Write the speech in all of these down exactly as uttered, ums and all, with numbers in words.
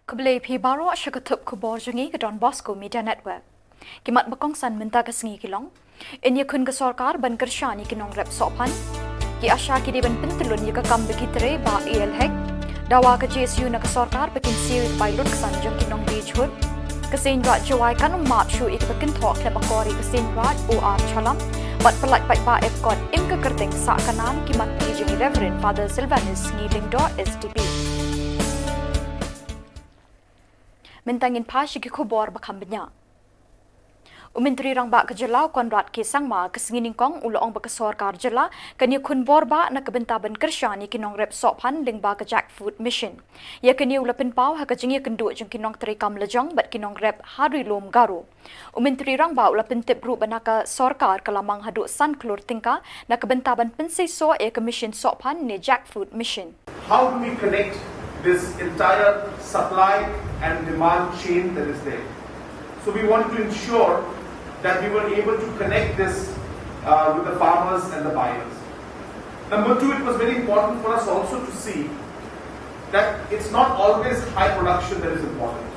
Khublei phi baroh sha ka thup khubor jong ngi ka Don Bosco Media Network. Ki mat ba kongsan mynta ka sngi ki long: Yn ïakhun ka sorkar ban kyrshan ïa ki nongrep sohphan. Ki ASHA ki dei ban pyntyllun ïa ka kam ba ki trei ba A L Hek. Dawa ka J S U na ka sorkar ba kin siew ïa ka bai lutksan jong ki nongdie jhur. Ka Seiñ Raij Jowai kan ym map shuh ïa ka ba kynthoh khlem akor ïa ka Seiñ Raij U R Shallam. Bad pyllait paidbah Epcot im ka kyrteng sah kanan ki mat ki jong i Reverend Father Sylvanus Ngi Lyngdoh S D P. Mynta ngin phai sha ki khubor ba kham bniah. U Myntri Rangbah ka jylla u Conrad K Sangma ka sngi nyngkong u la ong ba ka sorkar jylla kan ïakhun bor bah na ka bynta ban kyrshan ïa ki nongrep sohphan lyngba ka Jackfruit Mission. Ïa kane u la pynpaw ha ka jingïakynduh jong ki nongtrei kam lajong bad ki nongrep ha ri lum Garo. U Myntri Rangbah u la pyntip ruh ba na ka sorkar ka la mang haduh san klur tyngka na ka bynta ban pynseisoh ïa ka mission sohphan ne Jackfruit Mission. How do we connect this entire supply and demand chain that is there? So we wanted to ensure that we were able to connect this uh, with the farmers and the buyers. Number two, it was very important for us also to see that it's not always high production that is important.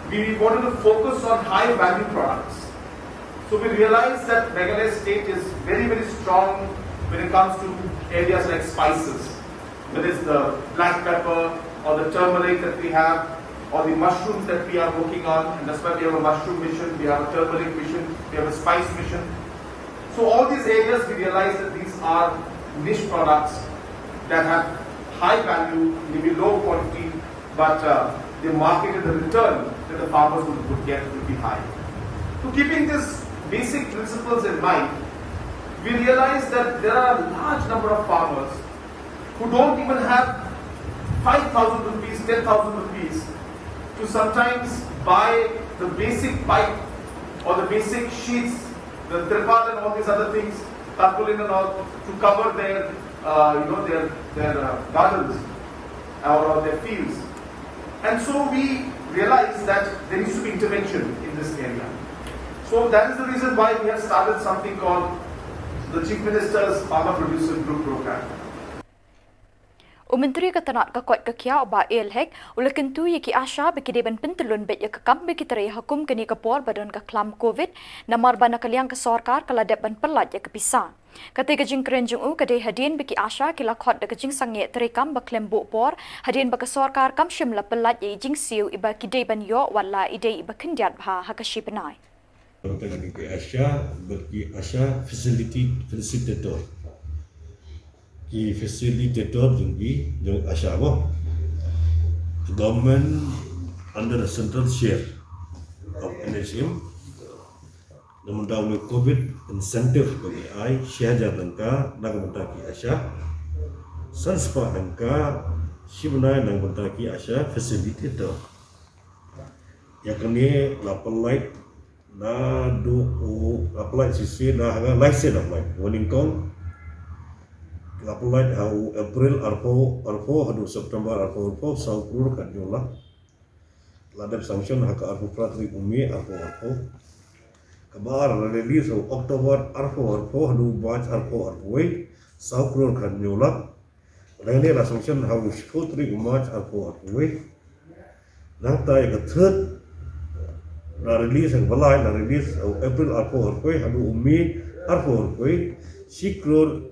We wanted to focus on high value products. So we realized that Meghalaya state is very, very strong when it comes to areas like spices, whether it's the black pepper or the turmeric that we have, or the mushrooms that we are working on, and that's why we have a mushroom mission, we have a turmeric mission, we have a spice mission. So all these areas we realize that these are niche products that have high value, maybe low quantity, but uh, the market and the return that the farmers would, would get would be high. So keeping these basic principles in mind, we realize that there are a large number of farmers who don't even have five thousand rupees, ten thousand rupees to sometimes buy the basic pipe or the basic sheets, the tripal and all these other things, tarpaulin and all, to cover their, uh, you know, their, their uh, gardens or, or their fields. And so we realized that there needs to be intervention in this area. So that is the reason why we have started something called the Chief Minister's Farmer Producer Group Program. U Myntri ka tnad ka koit ka khiah u Bah A L Hek u la kyntu ïa ki ASHA ba ki dei ban pyntyllun beit ïa ka kam ba ki trei ha kum kane ka por ba don ka khlam Covid, namar ba na ka liang ka sorkar ka la dep ban pyllait ïa ka pisa. Kata ka jingkren jong u ka dei hadien ba ki ASHA ki la khot da ka jingsangeh treikam ba khlem buh por, hadien ba ka sorkar kam shym la pyllait ïa i jingsiew iba ki dei ban ïoh wat la i dei iba khyndiat bha ha ka shi bnai. Tang ki ASHA, bad ki ASHA facility, facilitator. Ki facilitator jong ki, jong ASHA mo. Government under the central share of N H M. Na mynta u Covid incentive ba ki ai, shi hajar tyngka, na ka bynta ki ASHA. San spah tyngka, shi bnai na ka bynta ki ASHA facilitator. Ïa kane la pyllait naduh u, la pyllait shisien, na ha nga lai sien la pyllait. Wan nyngkong la pyllait ha u April arphew arphew haduh September arphew arphew, saw klur khathynñiew lak. La dep sanction ha ka arphew phra tarik u May arphew arphew. Kaba ar la release ha u October arphew arphew haduh March arphew arphew wei, saw klur khathynñiew lak. Lane la sanction ha u shiphew tarik u March arphew arphew wei. Nangta ïa ka third la release, ha kaba lai la release ha u April arphew arphew wei haduh u May arphew arphew wei, shi klur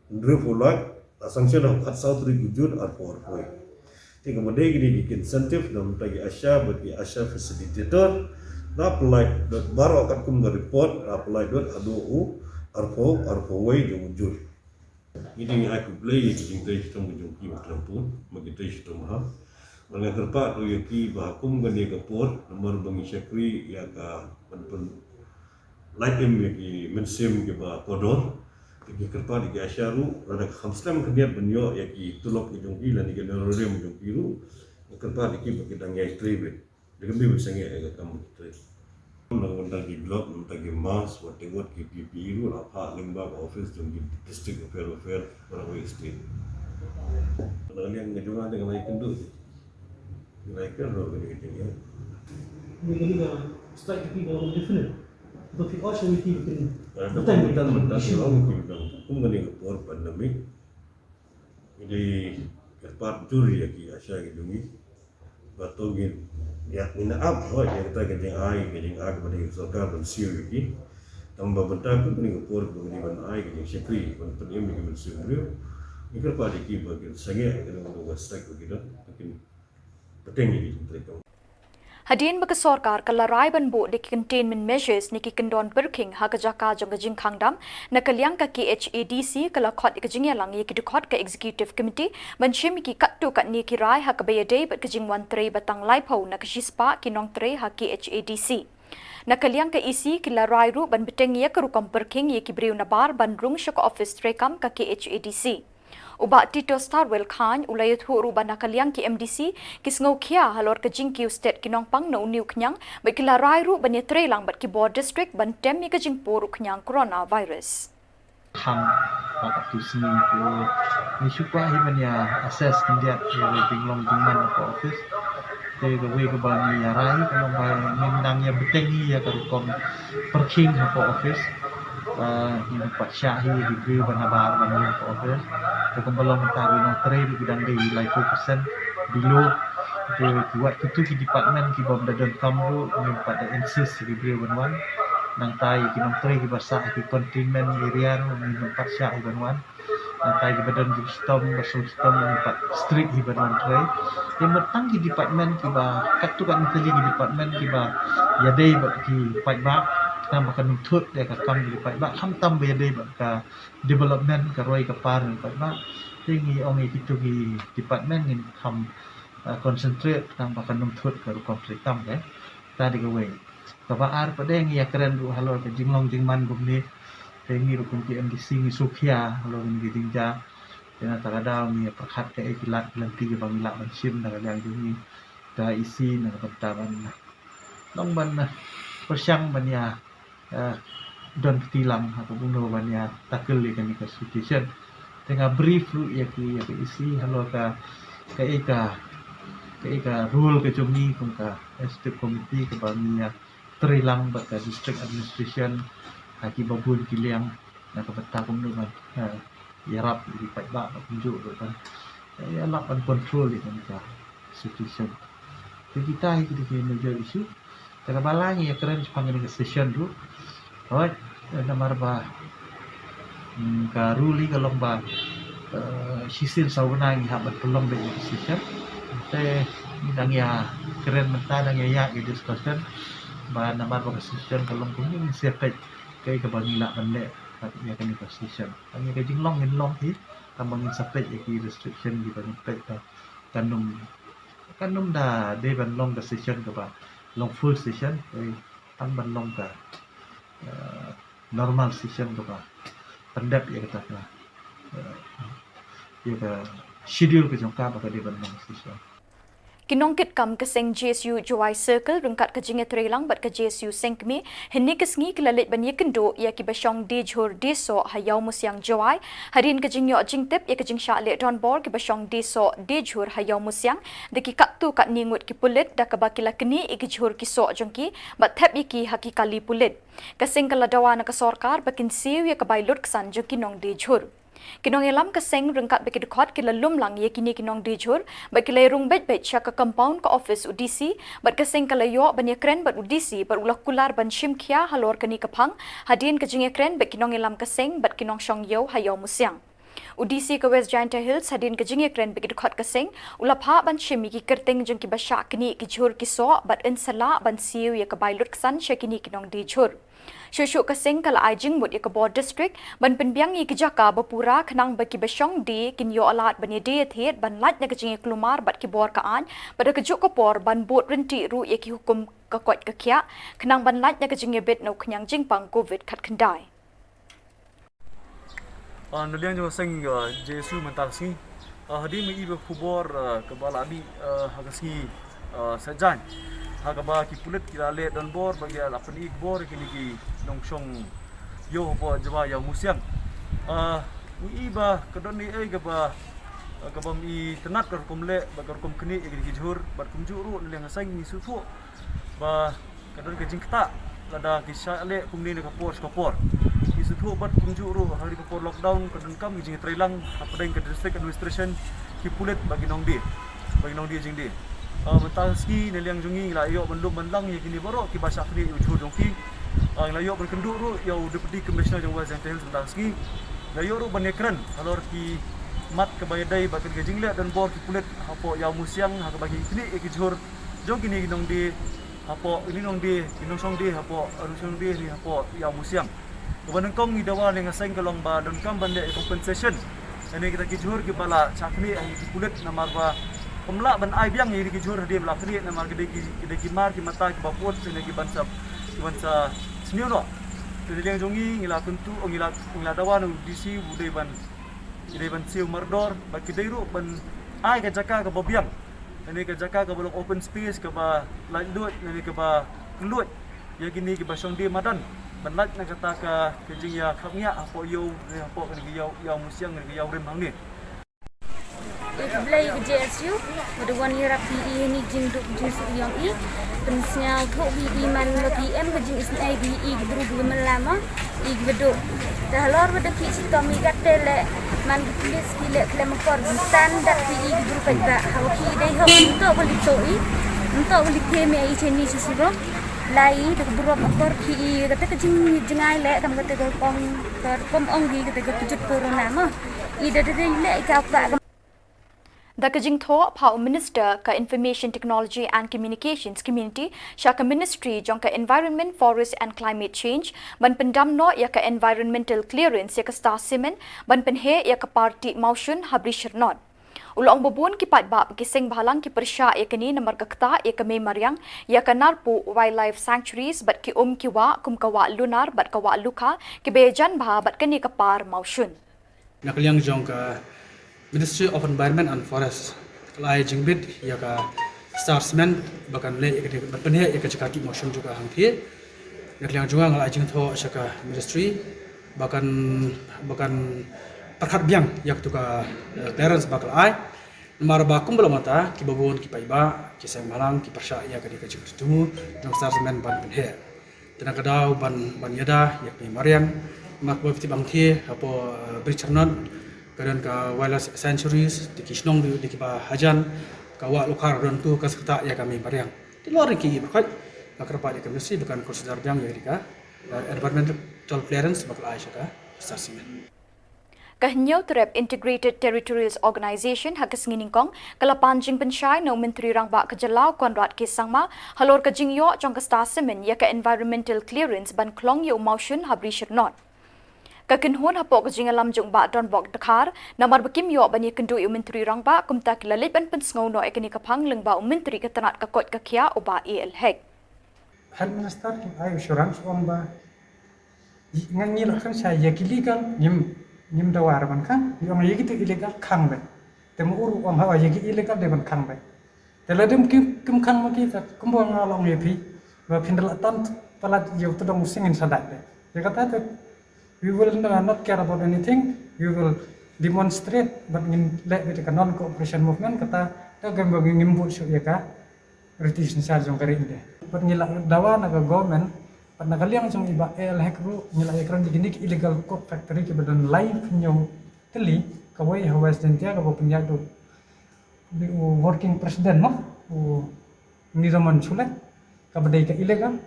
hynriewphew lak. La sanction ha u khatsaw tarik u June arphew arphew wei. Te kaba dei kine ki incentive na bynta ki ASHA bad ki ASHA facilitator, la pyllait dot baroh katkum ka report, la pyllait dot haduh u arphew arphew wei jong u June. Ngi dei ngi ai khublei ïa ki jingtrei shitom ka jong ki ba khlem pud, ba ki trei shitom bha. Bad nga kyrpad ruh ïa ki ba ha kum kane ka por, namar ba ngi shakri ïa ka ban pynlait im ïa ki mynsiem kiba kordor. Te ngi kyrpad ïa ki ASHA ruh, lada kham slem khyndiat ban ïoh ïa ki tulop ka jong ki lane ki honorarium ka jong ki ruh, nga kyrpad ïa ki ba ki dang ïai trei beit. Da kaba sangeh ïa ka kam trei. Na ka bynta ki glove, na ka bynta ki mask, wat teng wat ki P P E ruh la phah lyngba ka office jong ki District Health Welfare baroh kawei state. Na ka liang ka jong nga te nga la ïakynduh. Nga la ïakynduh kane ka jingeh. Ni kane ka strike ki ba definite. Ba phi ong sha ki ba kin. Mynta mynta mynta ki ong ki ba kum kane ka por pandemic. Ngi dei kyrpad jur ïa ki ASHA ki jong ngi. Ba to ngin ïa ngin ap hoi ïa kata ka jingai ka jingai ba dei sorkar ban siew ïa ki. Tang ba mynta ka dei ka por ba dei ban ai ka jingshakri ban pynim ïa ki ban siew briew. Ngi kyrpad ïa ki ba kin sangeh ïa ka dei ba stek ba ki dot ba kin pateng ïa ki jingtrei kam. Hadien ba ka sorkar ka la rai ban buh da ki containment measures ne ki kyndon pyrkhing ha ka jaka jong ka jingkhang dam, na ka liang ka K H A D C ka la khot ïa ka jingïalang ïa ki dkhot ka executive committee ban shim ïa ki katto katne ki rai ha kaba ïadei bad ka jingwan trei ba tang laiphew na ka shispah ki nongtrei ha K H A D C. Na ka liang ka E C ki la rai ruh ban bteng ïa ka rukom pyrkhing ïa ki briew nabar ban rung sha ka office treikam ka K H A D C. U Bah Tito Starwell Chyne u la ïathuh ruh ba na ka liang ki M D C ki sngewkhia halor ka jingkiew stet ki nongpang na une u khñiang bad ki la rai ruh ban ïatreilang bad ki bor district ban tem ïa ka jingpur u khñiang coronavirus. Khang ba katto sngi ko ngi shu kwah hi ban ïa assess khyndiat ïa ka jinglong jingman ka office. Te kawei kaba ngi ïa rai ka long ba ngin nang ïa bteng hi ïa ka rukom pyrkhing ha ka office. Ngin nang pat shah hi ïa ki briew ba nabar ban ïa ka office. Te kumba long mynta ki nongtrei ruh ki dang dei laiphew percent below. Te ki wat kito ki department ki bym da donkam ruh ngin pat da insist ïa ki briew ban wan. Nangta ïa ki nongtrei kiba sah ha ki containment area ruh ngin nang pat shah hi ban wan. Nangta kiba don ki shitom ba sngewshitom ngin pat strict hi ban wan trei. Te mynta ki department kiba katto katne tylli ki department kiba ïadei bad ki paidbah, khnang ba kan ym thut ïa ka kam ki paidbah, khamtam ba ïadei bad ka development ka roi ka par ki paidbah. Te ngi ong ïa kito ki department ngin kham concentrate khnang ba kan ym thut ka rukom treikam. Te kata dei kawei. Kaba ar pat de ngi ïakren ruh halor ka jinglong jingman kumne. Te ngi ruh kum ki M D C ngi sngewkhia halor kine ki jingjia. Te na kata ka daw ngi ïa pyrkhat kaei ki lad ki lynti kiba ngi lah ban shim na ka liang jong ngi. Ka E C na ka bynta ban long ban pyrshang ban ïa don kti lang ha ka bynta ban ïa tackle ïa kane ka situation. Te nga brief ruh ïa ki ïa ka E C halor ka kaei ka kaei ka role ka jong ngi kum ka executive committee kaba ngi ïa trei lang bad ka district administration ha kiba bun ki liang na ka bynta kumno ban ïarap ïa ki paidbah bad kumjuh ruh ban ïa lap ban control ïa kane ka situation. Te kita hi kita ki major issue. Te kaba lai ngi ïakren shaphang kane ka session ruh. Hooid, namar ba ka rule hi ka long ba shisien saw bnai ngi hap ban pynlong beit ïa ka session. Te ngi dang ïakren mynta dang ïa ïa ki discussion ba namar ba ka session ka long kumne ngin sa peit kaei kaba ngi lah ban leh ïa kane ka session. Tang ïa ka jinglong ngin long hi tang ba ngin sa peit ïa ki restriction kiba ngin peit ba kan ym kan ym da dei ban long ka session kaba long full session, tang ban long ka normal session kaba pyndep ïa kata ka ïa ka schedule ka jong ka ba ka dei ban long session. Ki nongkitkam ka seng J S U Jowai Circle ryngkat ka jingïatreilang bad ka J S U Sengkmie hynne ka sngi ki la leit ban ïakynduh ïa kiba shong die jhur die soh ha Ïawmusiang Jowai hadien ka jingïoh jingtip ïa ka jingshah leh donbor kiba shong die soh die jhur ha Ïawmusiang da ki katto katne ngut ki pulit da kaba ki la knieh ïa ki jhur ki soh jong ki bad thep ïa ki ha ki kali pulit. Ka seng ka la dawa na ka sorkar ba kin siew ïa ka bai lutksan jong ki nongdie jhur. Ki nongïalam ka seng ryngkat bad ki dkhot ki la lum lang ïa kine ki nongdie jhur bad ki la ïarung beit beit sha ka compound ka office u D C bad ka seng ka la ïoh ban ïakren bad u D C bad u la kular ban shim khia halor kane ka phang hadien ka jingïakren bad ki nongïalam ka seng bad ki nongshong ïew ha Ïawmusiang. U D C ka West Jaintia Hills hadien ka jingïakren bad ki dkhot ka seng u la phah ban shim ïa ki kyrteng jong kiba shah knieh ki jhur ki soh bad yn sa lah ban siew ïa ka bai lutksan sha kine ki nongdie jhur. Shuh shuh ka seng ka la ai jingmut ïa ka bor district ban pynbiang ïa ki jaka ba pura khnang ba kiba shong die kin ïoh lad ban ïadie thied ban lait na ka jingïakulmar bad ki bor ka aiñ bad ha kajuh ka por ban bud ryntih ruh ïa ki hukum ka koit ka khiah khnang ban lait na ka jingïabit na u khñiang jingpang Covid khatkhyndai. Na liang jong ka seng J S U mynta ka sngi hadien ma i ba khubor kaba la mih ha ka sngi Saitjaiñ ha kaba ki pulit ki la leh donbor ba ki la pyni bor kine ki nongshong ïew hapoh Jowai Ïawmusiang. Ngi i ba ka don ei ei kaba kaba i tnat ka rukom leh bad ka rukom knieh ïa kine ki jhur bad kumjuh ruh na liang ka seng ngi sngewthuh ba ka don ka jingktah lada ki shah leh kumne na ka por sha ka por. Ngi sngewthuh bad kumjuh ruh ha kane ka por lockdown ka donkam ka jingtreilang hapdeng ka district administration, ki pulit bad ki nongdie bad ki nongdie jingdie. Ah, mynta ka sngi na liang jong ngi ngi la ïoh ban lum ban lang ïa kine baroh kiba shah khnieh ïa u jhur jong ki. Ah, ngi la ïoh ban kynduh ruh ïa u Deputy Commissioner jong West Jaintia Hills mynta ka sngi. Ngi la ïoh ruh ban ïakren halor ki mat kaba ïadei bad ka jingleh donbor ki pulit hapoh Ïawmusiang ha kaba ki khnieh ïa ki jhur jong kine ki nongdie hapoh, kine nongdie, ki nongshong die hapoh, nongshong die ne hapoh Ïawmusiang. Kaba nyngkong ngi dawa ne nga seng ka long ba donkam ban leh compensation ïa kine kita ki jhur kiba la shah khnieh ïa ki pulit namar ba kam lah ban ai biang ïa kine ki jhur hadien ba la khnieh namar ki dei ki, ki dei ki mar ki mata kiba put ïa kine ki ban sa, ki ban sa sniew noh. Te na liang jong ngi ngi la kyntu, ngi la, ngi la dawa na u D C u dei ban, u dei ban siew mardor bad ki dei ruh ban ai ka jaka kaba biang, ïa kane ka jaka kaba long open space kaba laitluid, ïa kane kaba kylluid ïa kine kiba shong die madan ban lait na kata ka, ka jingïakhapngiah hapoh ïew, hapoh kane ka ïew, Ïawmusiang, kane ka ïew rim hangne. Ïa khublei ïa ka J S U ba da wan ïarap ïa i ha kane ka jingduk jingsuk ïong i. Pynsngewthuh ïa i man la ki em ka jingisynei ïa i ki briew kiba mynlam, i kiba duk. Te halor ba da ki shitom i kat te leh man ki pulit ki leh khlem akor, ki tan dat ïa i ki briew paidbah. Haba ki dei hok, ym toh ba leh to i, ym toh ba leh them ïa i shane sha surok. La i da ka burom akor ki i kata ka jing, jingai leh kam kata ka kong, ka rukom ong ki kata ka kjut corona mo. I da da dei leh i ka pa. Da ka jingthoh pha u Minister ka Information Technology and Communications Community sha ka Ministry jong ka Environment, Forest and Climate Change ban pyndam noh ïa ka environmental clearance ïa ka Star Cement ban pynheh ïa ka party Mawshun ha Bri Shyrnot. U la ong ba bun ki paidbah ki seng bhalang ki pyrshah ïa kane namar ka ktah ïa ka mei mariang ïa ka Narpuh Wildlife Sanctuaries bad ki um ki wah kum ka wah Lunar bad ka wah Lukha kiba jan bha bad kane ka par Mawshun. Na ka liang jong ka Ministry of Environment and Forest, ka la ai jingbit ïa ka Star Cement ba kan leh ïa ka, ban pynheh ïa ka jaka kit Mawshun jong ka hangthie. Na ka liang jong nga, nga la ai jingthoh sha ka Ministry ba kan, ba kan pyrkhat biang ïa katu ka, eh, clearance ba ka la ai. Namar ba kumba la ong mynta, kiba bun ki paidbah, ki seng bhalang ki pyrshah ïa kane ka jingthmu jong Star Cement ban pynheh. Te na ka daw ban, ban ïada ïa ka mei mariang, namar ba phi tip hangthie hapoh, eh, Bri Shyrnot ka don ka Wildlife Sanctuaries, te ki shnong ruh dei kiba hajan, ka wah Lukha don tu ka sa ktah ïa ka mei mariang. Te halor kine ki jingpyrkhat, nga kyrpad ïa ka Ministry ba kan consider biang ïa kane ka, eh, environmental clearance ba ka la ai sha ka Star Cement. Ka Hynñiewtrep Integrated Territorial Organization ha ka sngi nyngkong ka la pan jingpynshai na u Myntri Rangbah ka jylla u Conrad K Sangma halor ka jingïoh jong ka Star Cement ïa ka environmental clearance ban khlong ïa u Mawshun ha Bri Shyrnot. Ka kynhun hapoh ka jingïalam jong u Bah Donbok Dkhar namar ba kim ïoh ban ïakynduh ïa u Myntri Rangbah, kumta ki la leit ban pynsngew noh ïa kane ka phang lyngba u Myntri ka tnat ka koit ka khiah u Bah A L Hek. Head Minister ki ai assurance ong ba ngi, ngi la khang shai ïa ki illegal, ngim, ngim dawa ban khang, ngi ong ïa kito illegal khang beit. Te ma u ruh ong hawa ïa ki illegal dei ban khang beit. Te lada kim, kim khang ma ki, te kumba nga la ong ïa phi ba phin da la tan palat ïa uto u dong u sing, ngin sa dait beit. Ïa kata te we will not care about anything, we will demonstrate, bad ngin leh beit ka non cooperation movement, kata te ngim, ngim bud shuh ïa ka British Nation jong ka ri India. Bad ngi la dawa na ka government, bad na ka liang jong i Bah A L Hek ruh, ngi la ïakren ïa kine ki illegal coke factory kiba don laiphew hynñiew tylli kawei ha West Jaintia, kaba pynïaid u, u working president mo, u Nidaman Shullai, kaba dei ka illegal.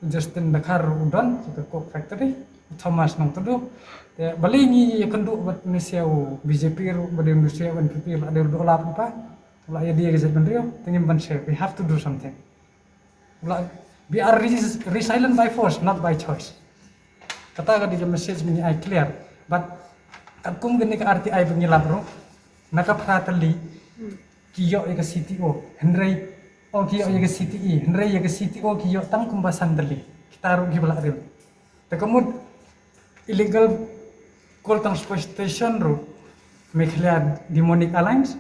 U Justin Dkhar ruh u don ïa ka coke factory, u Thomas Nongtdu. Te balei ngi ïakynduh bad u N P P ruh, ba dei u N P P ruh, la dei u doh lap pa. La ïa dei ka jaitbynriew, te ngim ban share, we have to do something. La, we are re-, resilient by force, not by choice. Kata ka dei ka message ngi ai clear. But katkum kane ka R T I ba ngi lap ruh, na ka phra tylli ki ïoh ïa ka C T O, hynrei, oh, ki ïoh ïa ka C T E, hynrei ïa ka C T O ki ïoh tang kumba san tylli. Kita ruh kiba la rim. Te ka mut illegal coal transportation ruh, Meghalaya Demonic Alliance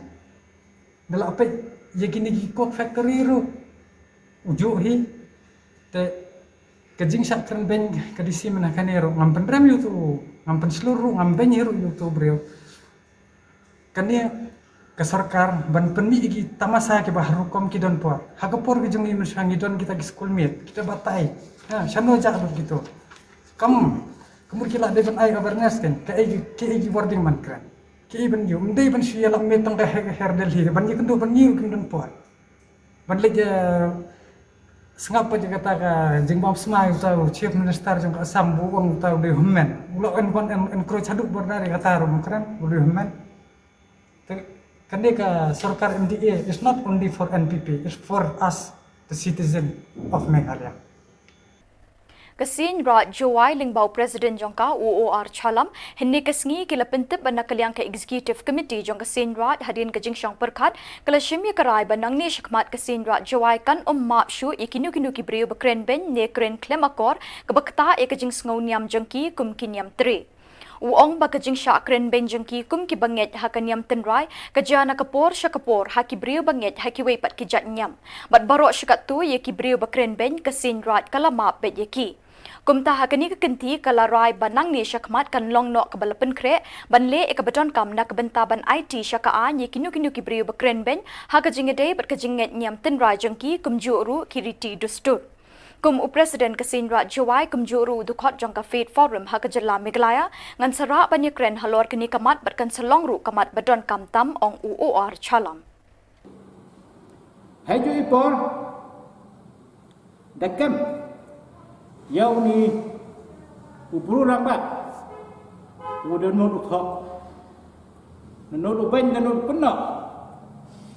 da la peit ïa kine ki coke factory ruh u juh hi. Te ka jingshah kren beiñ ka D C mynta kane ruh ngam pynrem ïa uto, ngam pynshlur ruh, ngam beiñ hi ruh ïa uto u briew. Kane ka sorkar ban pynmih ïa ki tamasa kiba har rukom ki don por. Ha ka por ka jong ngi mynshuwa ngi don kita ki school mate, kita batai. Ha, shano jah lut kito. Kam, ka mut ki la dei ban ai awareness kan. Kaei, kaei ki wording ban kren. Kaei ban ïoh, ym dei ban shu ïalap mih tang ka her, her Delhi, ban ïakynduh ban ïoh kim don por. Ban leit, eh, sngap pat ïa kata ka jingbam smai uta u Chief Minister jong ka Assam, ba u ong uta u dei hynmen. U la en ban en, encourage haduh border ïa kata ruh, kren u dei hynmen. Te kane ka sorkar M D A is not only for N P P, it's for us, the citizen of Meghalaya. Ka Seiñ Raij Jowai lyngba u President jong ka, u O R Challam, hynne ka sngi ki la pyntip ba na ka liang ka Executive Committee jong ka Seiñ Raij hadien ka jingshong pyrkhat, ka la shim ïa ka rai ba nangne shakhmat ka Seiñ Raij Jowai kan ym map shuh ïa kino kino ki briew ba kren beiñ ne kren khlem akor, kaba ktah ïa ka jingsngew niam jong ki kum ki niam tre. U ong ba ka jingshah kren beiñ jong ki kum ki bangeit ha ka niam tynrai ka jia na ka por sha ka por ha ki briew bangeit ha kiwei pat ki jait niam. Bad baroh shi katto ïa ki briew ba kren beiñ ka Seiñ Raij ka la map beit ïa ki. Kumta ha kane ka kynti ka la rai ba nangne shakhmat kan long noh kaba la pynkhreh ban leh ïa kaba donkam na ka bynta ban aiti sha ka aiñ ïa kino kino ki briew ba kren beiñ ha ka jingïadei bad ka jingngeit niam tynrai jong ki kumjuh ruh ki riti dustur. Kum u President ka Seiñ Raij Jowai kumjuh ruh u dkhot jong ka Faith Forum ha ka jylla Meghalaya, ngan sa rah ban ïakren halor kane ka mat bad kan sa long ruh ka mat ba donkam tam, ong u O R Challam. Hajuh i por da kem ïa une u bru rangbah u da nud u thok. Naduh u beiñ, naduh u pynnoh,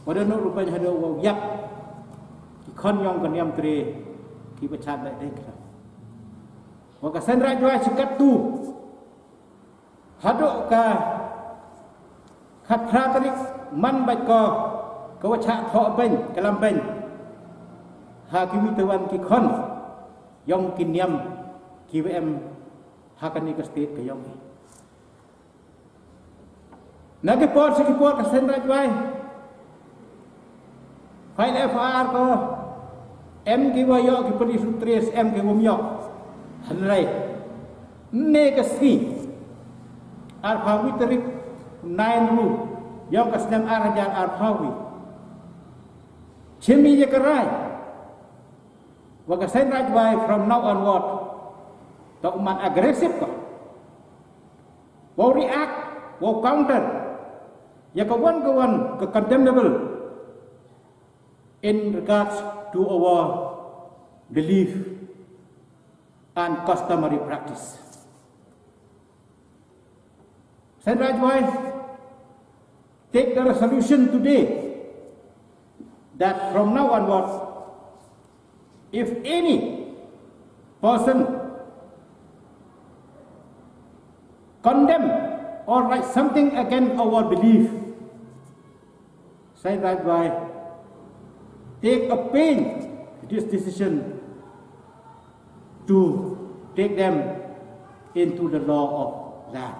wa naduh u beiñ haduh wa u ïap ki khon jong ka niam tre kiba chad leh dei khlem. Wa ka Seiñ Raij Jowai shi katto haduh ka khatphra tarik man bad ka, ka wa chah thoh beiñ, ka lam beiñ ha kiwei te wan ki khon jong ki niam kiba em ha kane ka state ka jong ngi. Na ki por sha ki por ka Seiñ Raij Jowai file F I R ko, em ki wa ïoh ki police ruh, tres em ki wa ym ïoh. Hynrei ne ka sngi arphaw wi tarik nine ruh jong ka snem ar hajar arphaw wi, chim ïa ka rai wa ka Seiñ Raij Jowai from now onward to man aggressive ko. Wow react, wow counter ïa ka wan ka wan ka condemnable in regards to our belief and customary practice. Seiñ Raij Jowai take the resolution today that from now onwards, if any person condemn or write something against our belief, Seiñ Raij Jowai take a pain this decision to take them into the law of land.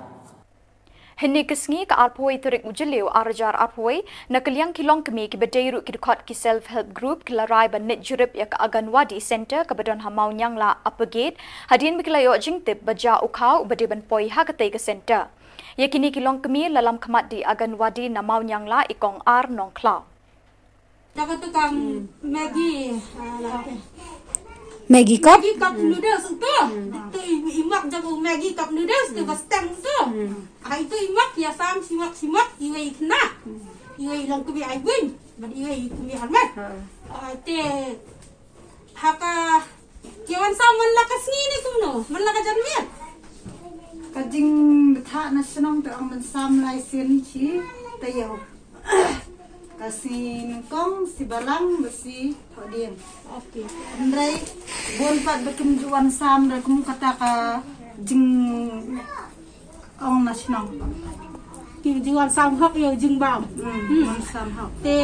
Hynne ka sngi ka arphew tarik u Jylliew ar hajar arphew, na ka liang ki longkmie kiba dei ruh ki dkhot ki self help group ki la rai ban leit jurip ïa ka Anganwadi Center kaba don ha Mawniangla Upper Gate, hadien ba ki la ïoh jingtip ba jia u khaw uba dei ban poi ha katei ka center. Ïa kine ki longkmie la lam khmat da i Anganwadi na Mawniangla, i Kong R. Nongkhlaw. Jaka tu kang Maggi, ah, Maggi cup? Maggi cup noodles tu. Tu i, i mak jaka Maggi cup noodles tu ba steng tu. Ah, itu i mak ïa sam, shi mak, shi mak, iwei i khynnah. Iwei i longkmie Aibun bad iwei i kmie Armet. Ah, te ha ka Ki wan sam man la ka sngi ne kumno? Man la ka janmiet? Ka jingbthah na shnong te ong ban sam lai sien shi taïew. Ka sngi nyngkong, shi balang, bad shi thohdieng. Okay. Hynrei bun pat ba kim ju wan sam, hynrei kum kata ka jing Ong na shnong. Ki ju wan sam hok ïa u jingbam. Hmm, hmm. Wan sam hok. Te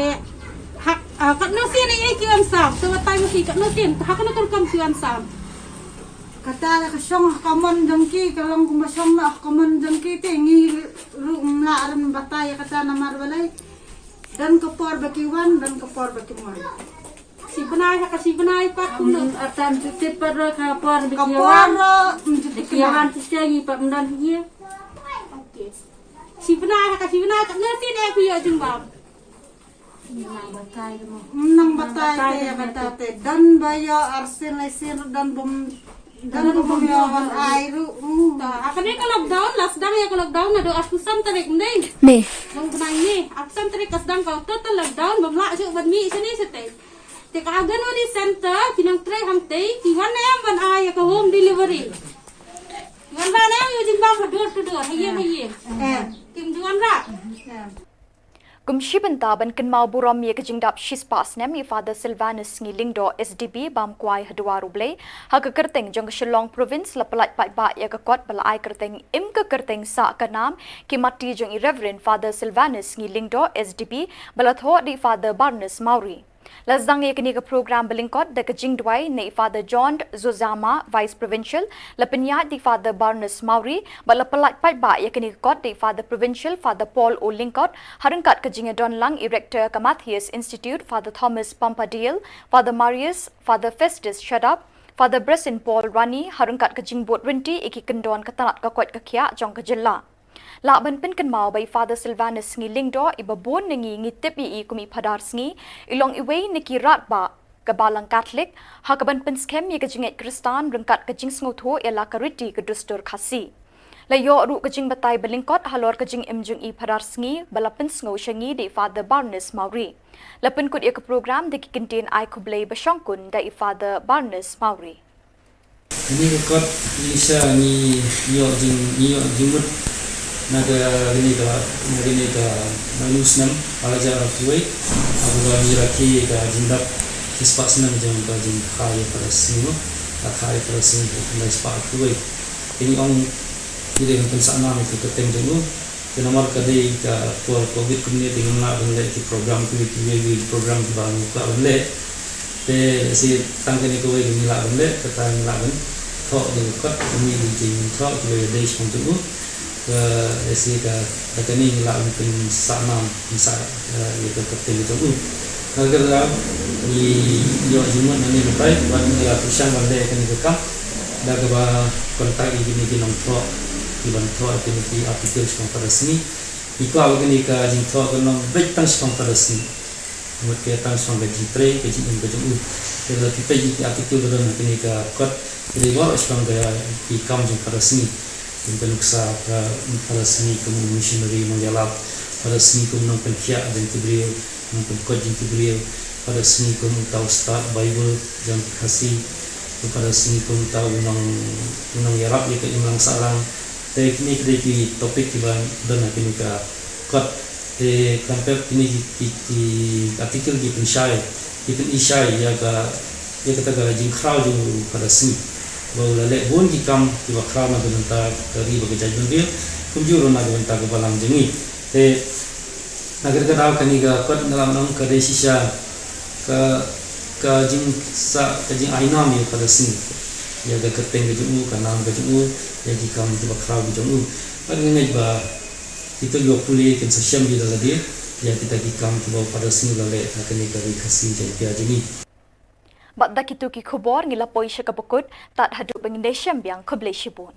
hak, ah, katno sien ïa ki wan sam. Te batai ma ki katno sien. Ha kano ka rukom ki wan sam. Kata ka shong ha ka mon jong ki, ka long kumba shong na ha ka mon jong ki te ngi ruh ngim lah ban batai ïa kata namar balei. Don ka por ba ki wan, don ka por ba kim wan. Shi bnai ha ka shi bnai pat kumno. Ata ym ju tip pat ruh ka por ba ki wan. Ka por ruh ym ju tip. Ki wan shi seng pat ym don hi. Okay. Shi bnai ha ka shi bnai katno sien ïa phi ïoh jingbam. Ym nang batai te ïa kata te. Don ba ïoh arsien laisien, don bym, don bym ïoh ban ai ruh. Ta ha kane ka lockdown, la sdang ïa ka lockdown naduh arphew san tarik, ym dei? Mei. Nang bnai Mei, arphew san tarik ka sdang ka total lockdown, bym lah shuh ban mih shane shatei. Te ka Anganwadi Center ki nang trei hangtei, ki wan em ban ai ïa ka home delivery. Ki wan ban em ïa u jingbam ha door to door, ha ïing ha ïing. Kim ju wanrah. Kum shi bynta ban kynmaw burom ïa ka jingdap shispah snem ïa Father Silvanus Sngi Lyngdoh S D B bam kwai ha Dwar U Blei, ha ka kyrteng jong ka Shillong Province la pyllait paidbah ïa ka kot ba la ai kyrteng im ka kyrteng sah ka nam ki matti jong i Reverend Father Silvanus Sngi Lyngdoh S D B ba la thoh da i Father Barnes Mawrie. La sdang ïa kane ka program ba lyngkot da ka jingduwai na i Father John Zozama, Vice Provincial, la pynïaid da i Father Barnes Mawrie, bad la pyllait paidbah ïa kane ka kot da i Father Provincial Father Paul O Lyngkot, ha ryngkat ka jingïadon lang i Rector ka Matthias Institute Father Thomas Pampadial, Father Marius, Father Festus Shadap, Father Breslin Paul Rani, ha ryngkat ka jingbud ryntih ïa ki kyndon ka tnat ka koit ka khiah jong ka jylla. Lah ban pynkynmaw ba i Father Silvanus Sngi Lyngdoh, iba bun na ngi ngi tip ïa i kum i Phadar Sngi, i long iwei na ki radbah ka Balang Katholik, ha kaban pynskhem ïa ka jingngeit Khristan ryngkat ka jingsngewthuh ïa la ka riti ka dustur Khasi. La ïoh ruh ka jingbatai ba lyngkot halor ka jingim jong i Phadar Sngi ba la pynsngew sha ngi da i Father Barnes Mawrie. La pynkut ïa ka program da ki kyntien ai khublei ba shongkun da i Father Barnes Mawrie. Kane ka kot ngi sha ngi ïoh jing, ngi ïoh jingmut na ka kane ka, na kane ka, na u snem ar hajar arphew wei, ha kaba ngi rakhe ka jingdap shispah snem jong ka jingkha ïa Phadar Sngi, ka kha ïa Phadar Sngi ha u snem shispah arphew wei. Te ngi ong ngi dei ban pynsah nam ïa ka kyrteng jong u. Te namar ka dei ka por covid kumne te ngim lah ban leh ki program kiwei kiwei ki program kiba ngi kwah ban leh. Te lehse tang kane kawei ngi lah ban leh, kata ngi lah ban thoh da ka kot, kane dei ki jingthoh kiba ïadei shaphang jong u. Ka lehse ka, ka kane ngi lah ban pynsah nam, pynsah, eh, ïa ka kyrteng jong u. Ka kyrteng ngi ïoh jingmut nangne batai, bad ngi la pyrshang ban leh kane ka kam. Da kaba contact ïa kine ki nongthoh, ki ban thoh ïa kine ki article shaphang Phadar Sngi. Ngi kwah ba kane ka jingthoh kan long beit tang shaphang Phadar Sngi. Mut ka tang shaphang ka jingtrei, ka jingim ka jong u. Te lada phi peit ïa ki article ba don ha kane ka kot, ki dei baroh shaphang ka, ki kam jong Phadar Sngi. Kum ka nuksa ka Phadar Sngi kum u missionary nongïalap, Phadar Sngi kum nongpynkhiah jong ki briew, nongpynkhuid jong ki briew, Phadar Sngi kum uta u stad Bible jong ki Khasi, Phadar Sngi kum uta u nong, u nongïarap ïa ka imlang sahlang. Te kine ki dei ki topic kiba don ha kine ka kot. Te kan pep kine ki, ki, ki article ki pynshai, ki pynshai ïa ka, ïa kata ka jingkhraw jong u Phadar Sngi ba u la leh bun ki kam kiba khraw na ka bynta ka ri bad ka jaitbynriew, kumjuh ruh na ka bynta ka balang jong ngi. Te na kata ka daw kane ka kot nga la ong ka dei shisha ka, ka jingsah, ka jingainam ïa u Phadar Sngi, ïa ka kyrteng ka jong u, ka nam ka jong u, ïa ki kam kiba khraw ki jong u. Bad nga ngeit ba kito kiba pule kin sa shem ïa lade ïa kita ki kam kiba u Phadar Sngi u la leh ha kane ka ri Khasi Jaiñtia jong ngi. Bad da kito ki khubor ngi la poi sha kaba kut, tad haduh ba ngin ïashem biang, khublei shibun.